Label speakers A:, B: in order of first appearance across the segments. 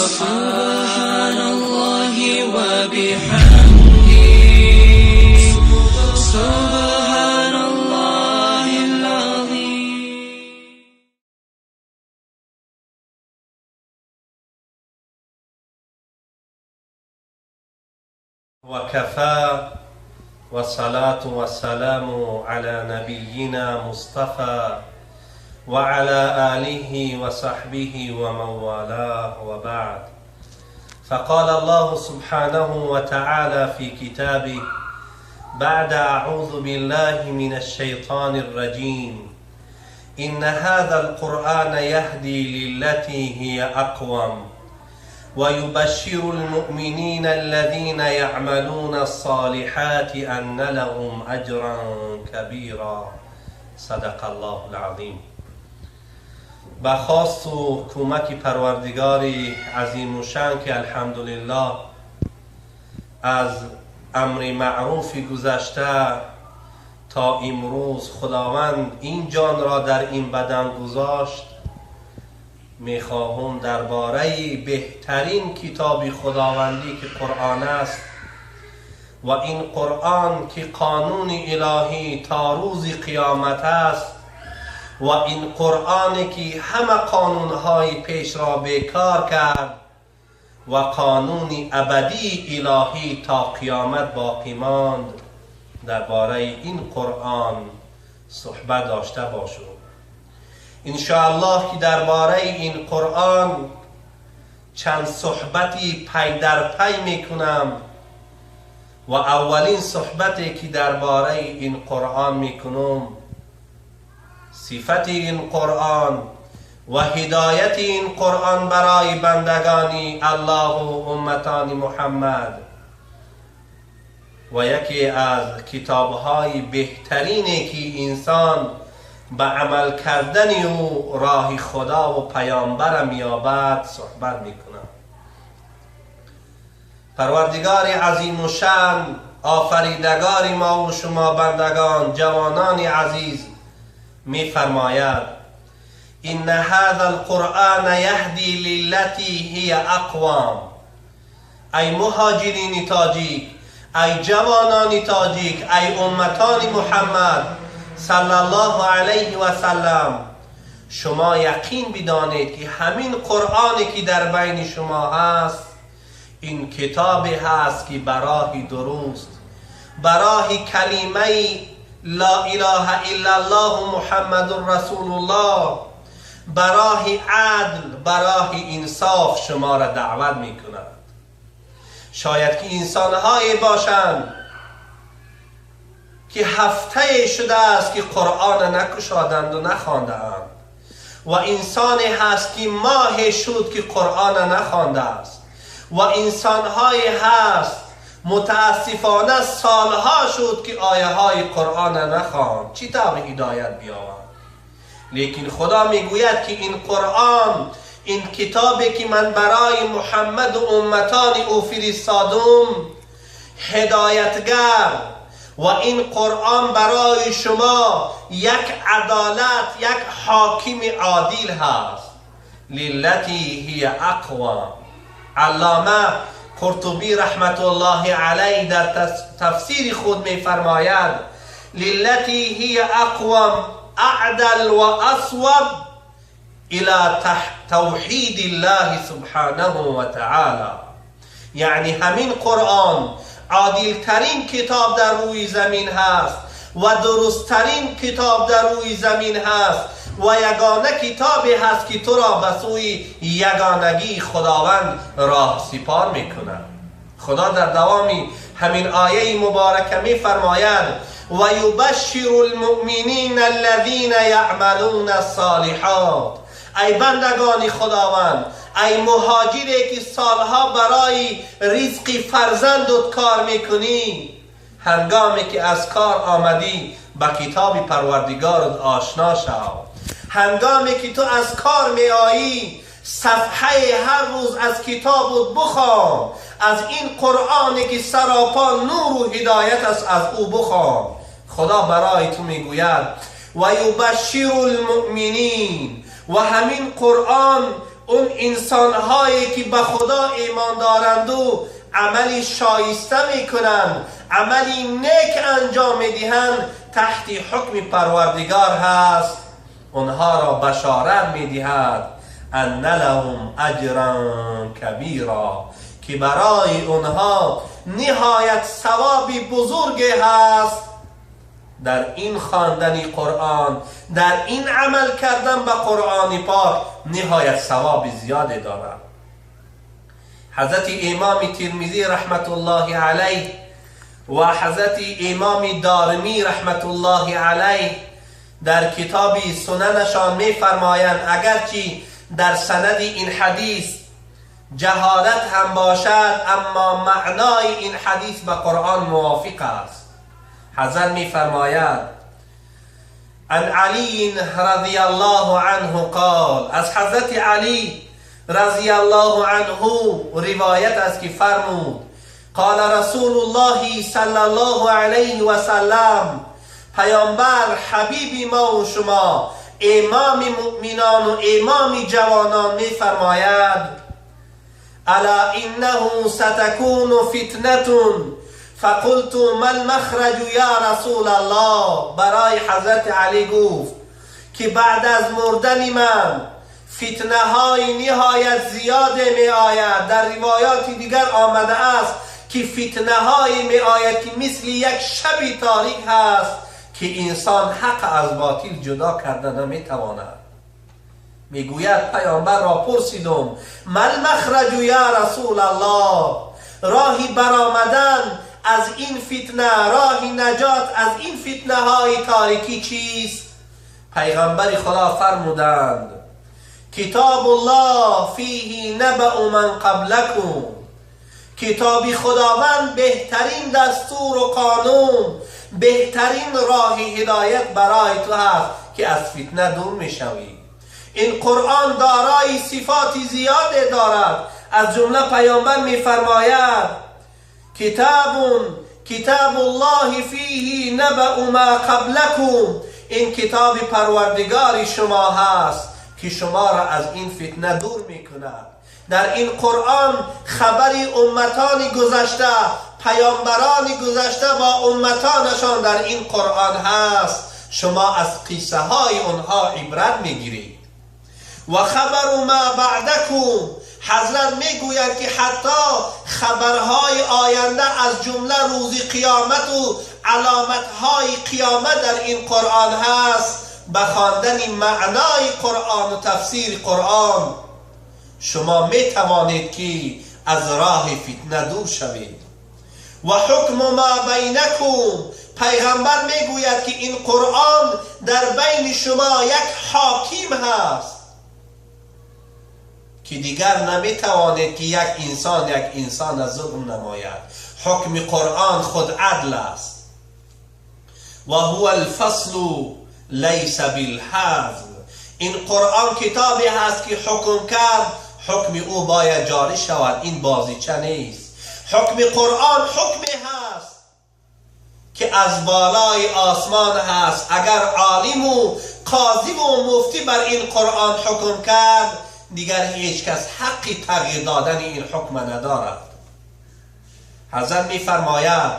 A: سبحان الله وبحمده، سبحان الله العظيم.
B: وكفى، والصلاة والسلام على نبينا مصطفى وعلى آله وصحبه ومن والاه، وبعد. فقال الله سبحانه وتعالى في كتابه بعد أعوذ بالله من الشيطان الرجيم: إن هذا القرآن يهدي للتي هي أقوم ويبشر المؤمنين الذين يعملون الصالحات أن لهم أجرا كبيرا. صدق الله العظيم. به خواست و کمک پروردگار عظیم الشان که الحمدلله از امر معروف گذشته تا امروز خداوند این جان را در این بدن گذاشت، میخواهم درباره بهترین کتاب خداوندی که قرآن است و این قرآن که قانون الهی تا روز قیامت است و این قرآن که همه قانونهای پیش را بیکار کرد و قانون ابدی الهی تا قیامت باقی ماند، درباره این قرآن صحبت داشته باشم. انشاءالله که درباره این قرآن چند صحبتی پی در پی میکنم و اولین صحبتی که درباره این قرآن میکنم صفت این قرآن و هدایت این قرآن برای بندگان الله و امتان محمد و یکی از کتابهای بهترینی که انسان به عمل کردن او راه خدا و پیامبر میابد صحبت میکنم. پروردگار عظیم و شان، آفریدگار ما و شما بندگان، جوانان عزیز، میفرماید: ان هذا القرآن یهدی للتی هی اقوم. ای مهاجرین تاجیک، ای جوانان تاجیک، ای امتان محمد صلی الله علیه و سلم، شما یقین بدانید که همین قرآنی که در بین شما هست این کتاب هست که براه درست، براه کلمه لا اله الا الله محمد رسول الله، براه عدل، براه انصاف شما را دعوت میکند. شاید که انسانهایی باشند که هفته شده است که قرآن نکشادند و نخواندند و انسانی هست که ماه شد که قرآن نخوانده است و انسانهایی هست متاسفانه سالها شد که آیه های قرآن نخواند. چی طور هدایت بیاورد؟ لیکن خدا میگوید که این قرآن، این کتابی که من برای محمد و امتان او فرستادم، هدایتگر و این قرآن برای شما یک عدالت، یک حاکم عادل هست. للتی هی اقوم. علامه قرطبی رحمت الله علیه در تفسیر خود می فرماید: للتی هی اقوم اعدل و اصوب الى توحید الله سبحانه و تعالی. یعنی همین قرآن عادلترین کتاب در روی زمین هست و درستترین کتاب در روی زمین هست و یگانه کتابی هست که تو را به سوی یگانگی خداوند راه سپار میکند. خدا در دوامی همین آیه مبارکه میفرماید: و یبشر المؤمنین الذین یعملون الصالحات. ای بندگان خداوند، ای مهاجری که سالها برای رزق فرزندت کار میکنی، هنگامی که از کار آمدی به کتاب پروردگارت آشنا شو. هنگامی که تو از کار می آیی صفحه هر روز از کتابت بخوان، از این قرآنی که سراپا نور و هدایت است از او بخوان. خدا برای تو میگوید و یبشر المؤمنین، و همین قرآن اون انسانهایی که به خدا ایمان دارند و عملی شایسته میکنند، عملی نیک انجام میدهند، تحت حکم پروردگار هست. اونها را بشارت میدهد ان لهم اجرا کبیرا، که برای اونها نهایت ثواب بزرگ هست در این خواندن قرآن، در این عمل کردن به قرآن پاک نهایت ثواب زیاد دارد. حضرت امام ترمذی رحمت الله علیه و حضرت امام دارمی رحمت الله علیه در کتاب سننشان می‌فرمایند، اگرچه در سند این حدیث جهالت هم باشد، اما معنای این حدیث به قرآن موافق است. حضرت می‌فرماید عن علی رضی الله عنه قال، از حضرت علی رضی الله عنه روایت است که فرمود قال رسول الله صلی الله علیه و سلم، پیامبر حبیب ما و شما امام مؤمنان و امام جوانان می‌فرماید الا انه ستكون فتنة فقلت ما المخرج یا رسول الله. برای حضرت علی گفت که بعد از مردن من فتنه های نهایت زیاد می آید. در روایات دیگر آمده است که فتنه های می آید که مثل یک شب تاریک هست که انسان حق از باطل جدا کرده نمی تواند. میگوید پیامبر را پرسیدم ما المخرج یا رسول الله، راهی برآمدن از این فتنه، راه نجات از این فتنه های تاریکی چیست؟ پیغمبر خدا فرمودند کتاب الله فیه نبأ من قبلکم، کتاب خداوند بهترین دستور و قانون، بهترین راه هدایت برای تو هست که از فتنه دور میشوی. این قرآن دارای صفات زیاد دارد، از جمله پیامبر میفرماید کتاب الله فیه نبأ ما قبلکم، این کتاب پروردگار شما هست که شما را از این فتنه دور میکند. در این قرآن خبر امتان گذشته، پیامبران گذشته با امتانشان در این قرآن هست. شما از قصه های آنها عبرت میگیرید. و خبر ما بعدکم، حضرت میگوید که حتی خبرهای آینده از جمله روز قیامت و علامتهای قیامت در این قرآن هست. به خواندن معنای قرآن و تفسیر قرآن شما می توانید که از راه فتنه دور شوید. و حکم ما بینکم، پیغمبر میگوید که این قرآن در بین شما یک حاکم هست که دیگر نمیتواند که یک انسان از ظلم نماید. حکم قرآن خود عدل است. و هو الفصل لیس بالحزم، این قرآن کتابی هست که حکم کرد، حکم او باید جاری شود، این بازیچه نیست. حکم قرآن حکمی هست که از بالای آسمان هست. اگر عالم و قاضی و مفتی بر این قرآن حکم کرد، دیگر هیچ کس حقی تغییر دادن این حکم ندارد. حضرت می فرماید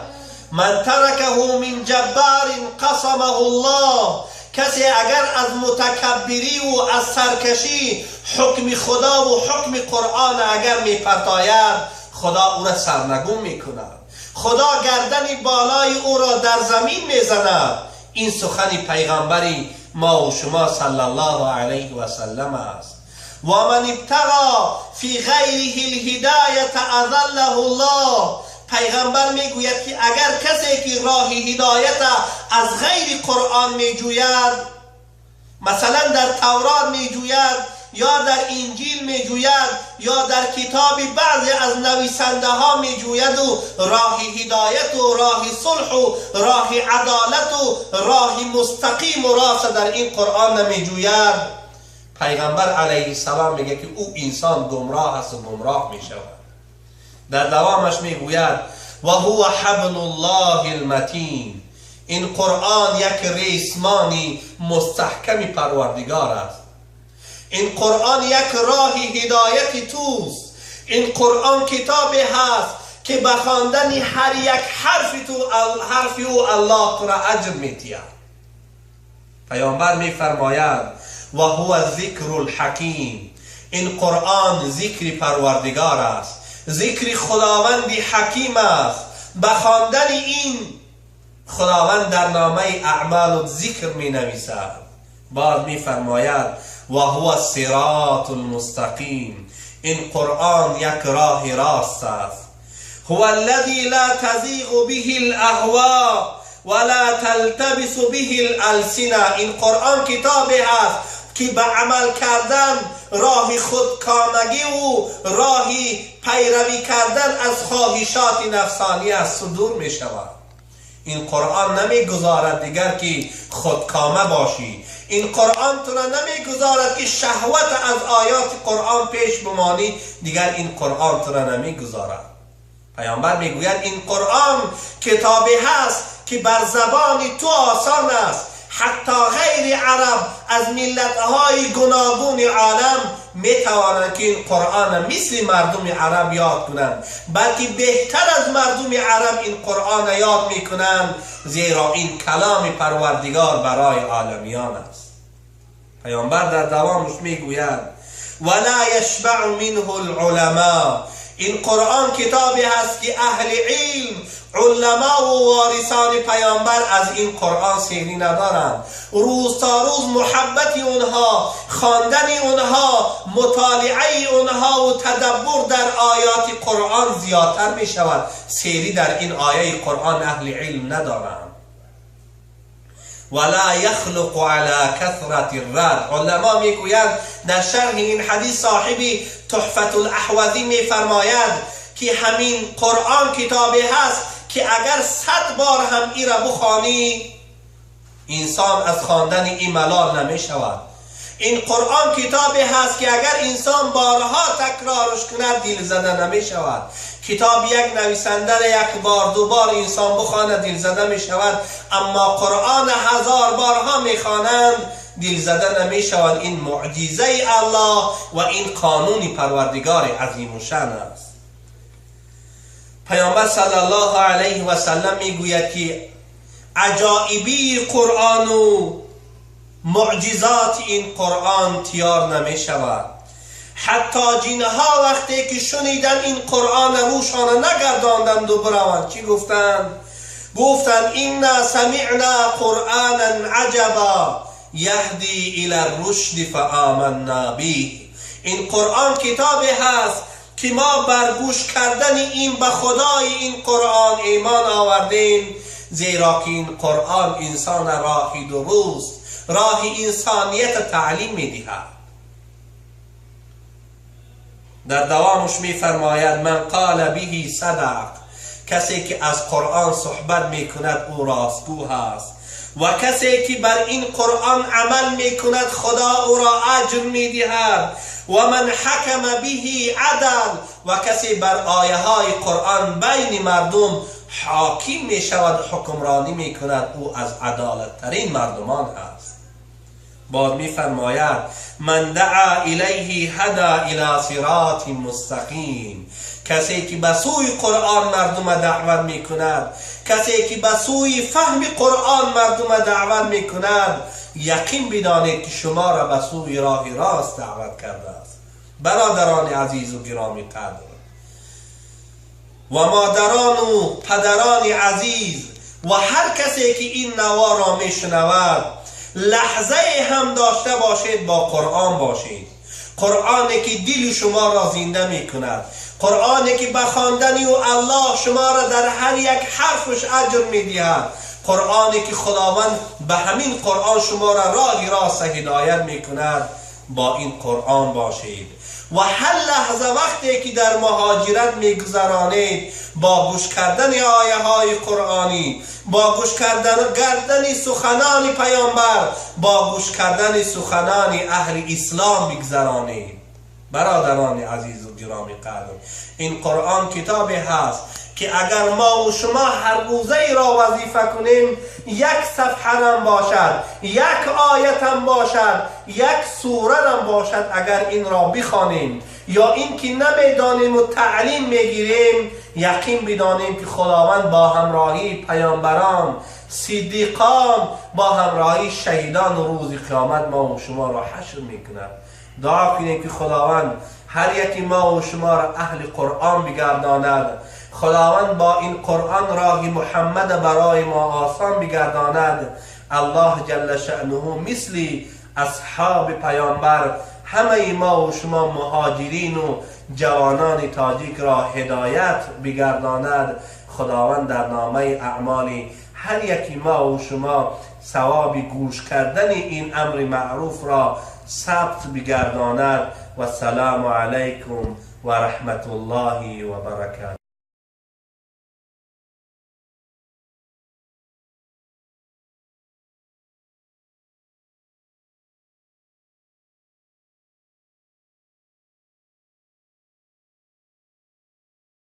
B: من ترکه من جبار قصمه الله، کسی اگر از متکبری و از سرکشی حکم خدا و حکم قرآن اگر می پرتاید، خدا او را سرنگون می کند، خدا گردن بالای او را در زمین می زند. این سخن پیغمبری ما و شما صلی الله علیه و سلم است. و من ابتغى فی غیره الهدایة اضله الله، پیغمبر میگوید که اگر کسی که راه هدایت از غیر قرآن میجوید، مثلا در تورات میجوید یا در انجیل میجوید یا در کتاب بعضی از نویسنده ها میجوید و راه هدایت و راه صلح و راه عدالت و راه مستقیم و راست در این قرآن نمیجوید، پیغمبر علیه السلام میگه که او انسان گمراه است و گمراه میشود. در دوامش میگوید و هو حبل الله المتین، این قرآن یک ریسمانی مستحکم پروردگار است. این قرآن یک راه هدایت توست. این قرآن کتابی هست که به خواندن هر یک حرف تو حرف او الله تو را اجر می‌دهد. پیامبر می‌فرماید و هو ذکر الحکیم. این قرآن ذکر پروردگار است، ذکر خداوند حکیم است. به خواندن این خداوند در نامه اعمال ذکر می نویسد. بعد می فرماید و هو الصراط المستقیم. این قرآن یک راه راست است. هو الذی لا تزیغ به الاهواء ولا تلتبس به الالسنه. این قرآن کتابی است که به عمل کردن راه خودکامگی و راه پیروی کردن از خواهشات نفسانی از صدور می شود. این قرآن نمیگذارد دیگر که خودکامه باشی. این قرآن تو را نمیگذارد که شهوت از آیات قرآن پیش بمانی، دیگر این قرآن تو را نمیگذارد. پیامبر میگوید این قرآن کتابی هست که بر زبان تو آسان است، حتی غیر عرب از ملت‌های گوناگون عالم میتوانند که این قرآن مثل مردم عرب یاد کنند، بلکه بهتر از مردم عرب این قرآن یاد میکنند، زیرا این کلام پروردگار برای عالمیان است. پیامبر در دوامش میگوید ولا یشبع منه العلماء. این قرآن کتابی هست که اهل علم، علما و وارثان پیامبر از این قرآن سیری ندارند. روز تا روز محبت اونها، خواندن اونها، مطالعه اونها و تدبر در آیات قرآن زیادتر می شود. سیری در این آیه قرآن اهل علم ندارند. ولا یخلق على کثرت الرد. علما میگویند در شرح این حدیث صاحبی تحفة الاحوزی میفرماید که همین قرآن کتابی هست که اگر 100 بار هم ای را بخوانی انسان از خواندن این ملال نمی شود. این قرآن کتابی هست که اگر انسان بارها تکرارش کند دل زده نمی شود. کتاب یک نویسنده را یک بار دو بار انسان بخواند دل زده می شود، اما قرآن 1000 بارها می خوانند دل زده نمی شود. این معجزه الله و این قانون پروردگار عظیم الشأن است. پیامبر صلی الله علیه و سلم میگوید که عجایبی قرآن و معجزات این قرآن تیار نمی شود. حتی جنها وقتی که شنیدن این قرآن روشان نگرداندند و بروند، چی گفتند؟ گفتند انا سمعنا قرآنا عجبا یهدی الی الرشد فآمنا به. این قرآن کتابی هست که ما بر گوش کردن این به خدای این قرآن ایمان آوردیم، زیرا که این قرآن انسان راهی درست، راه انسانیت تعلیم میدهد. در دوامش میفرماید من قال به صدق. کسی که از قرآن صحبت میکند او راستگو هست و کسی که بر این قرآن عمل میکند خدا او را اجر میدهد. و من حکم به عدل. و کسی بر آیه های قرآن بین مردم حاکم میشود، حکمرانی میکند، او از عدالت ترین مردمان است. بعد میفرماید من دعا الیه هدی الی صراط مستقیم. کسی که به سوی قرآن مردم دعوت میکند، کسی که به سوی فهم قرآن مردم دعوت میکند، یقین بدانید که شما را به سوی راه راست دعوت کرده است. برادران عزیز و گرامی قدر و مادران و پدران عزیز و هر کسی که این نوا را میشنود، لحظه هم داشته باشید با قرآن باشید. قرآنی که دل شما را زنده میکند، قرآنی که به خواندن او الله شما را در هر یک حرفش اجر میدهد، قرآنی که خداوند به همین قرآن شما را راه راست هدایت میکند، با این قرآن باشید. و هر لحظه وقتی که در مهاجرت میگذرانید، با گوش کردن آیه های قرآنی، با گوش کردن سخنان پیامبر، با گوش کردن سخنان اهل اسلام میگذرانید. Бародарони азизу гиромӣ қадр, ин Қуръон китобе ҳаст, ки агар мо ва шумо ҳар рӯзаеро вазифа кунем, як сафҳа бошад, як оятам бошад, як сурам бошад, агар инро бихонем ё инки намедонем ва таълим мегирем, яқин бидонем, ки Худованд бо ҳамроҳии паёмбарон, сиддиқон, бо ҳамроҳии шаҳидон рӯзи қиёмат мо ва шуморо ҳашр мекунад. Дуо кунем, ки Худованд ҳар яки мо ва шуморо аҳли Қуръон бигардонад. Худованд бо ин Қуръон роҳи Муҳаммад барои мо осон бигардонад. Аллоҳ ҷалла шаънуҳу мисли асҳоби паёмбар ҳамаи мо ва шумо муҳоҷирин ва ҷавонони тоҷикро ҳидоят бигардонад. Худованд дар номаи аъмоли ҳар яки мо ва шумо савоби гӯш кардани ин амри маъруфро сабт бигардонад. Вассалому алайкум ва раҳматуллоҳи ва баракатуҳ.